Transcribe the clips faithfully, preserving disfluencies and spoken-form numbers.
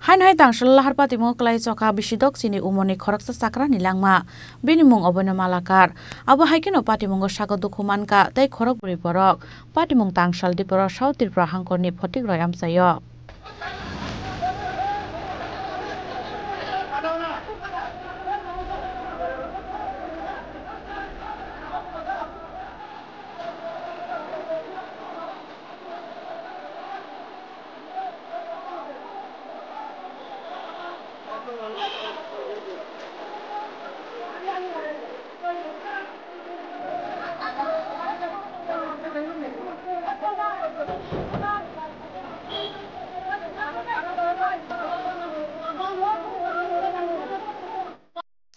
Haino hai tangsil lahar patimungo kwlai chokha bisidok chini umorni khoroksa chakrani langma. Bini mung oboino Malakar. Abo hai kheno patimungo sago dukhu mankha tei khorok bwrwi borok. Patimung tangsil Dipro South Tripura hangkorni Photikroi amchaio.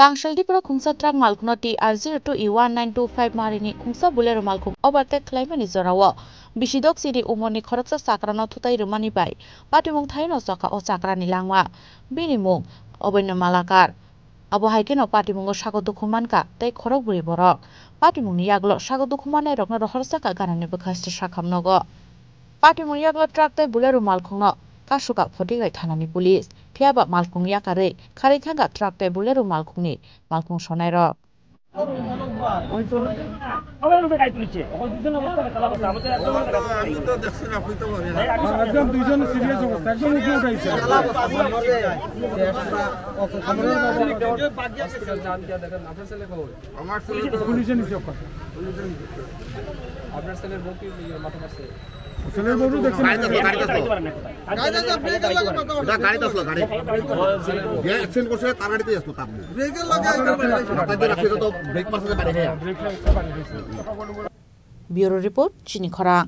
Tangsil Dipro khungsa truck malkhungno T R zero two E one nine two five marini khungsa Bolero malkhung overtake khlaimani jorao bisidok chini umorni khoroksa chakrano thutai rwmani bai patimung thaino chokha o chakrani langma. Bini mung oboino Malakar. Abo hai kheno patimungo sago dukhu mankha tei khorok bwrwi borok. Patimungni yagulo sago dukhu mannairokno rohor sakha ganani bwkha sri sakham nogo. Patimung yagulo truck tei Bolero malkhungno kasukha Photikroi thanani police. Phiyaba malkhung yakarwi kharwi thangkha truck tei Bolero malkhungni malkhung sonairok. আমি তো দেখছি না, হইতে পারে না। একদম দুইজন সিরিয়াস অবস্থা, একদম উপরে উঠাইছে। আমার ছেলে তো পুলিশে নিছে ওখানে। আপনার ছেলের বউ কি ইয়ে মাথা মারছে? ছেলের বউ দেখছেন? গাড়িতে আসলো, গাড়িতে আসলো। এটা গাড়িতে আসলো, গাড়ি। যে অ্যাক্সিডেন্ট করছে, তার গাড়িতেই আসলো, তার বউ। ব্রেকের লগে একদম মাথা দিয়ে রাখছে, এটা তো ব্রেক মারছে, গাড়ি হ্যাঁ। Bureau report, Chini Khorang.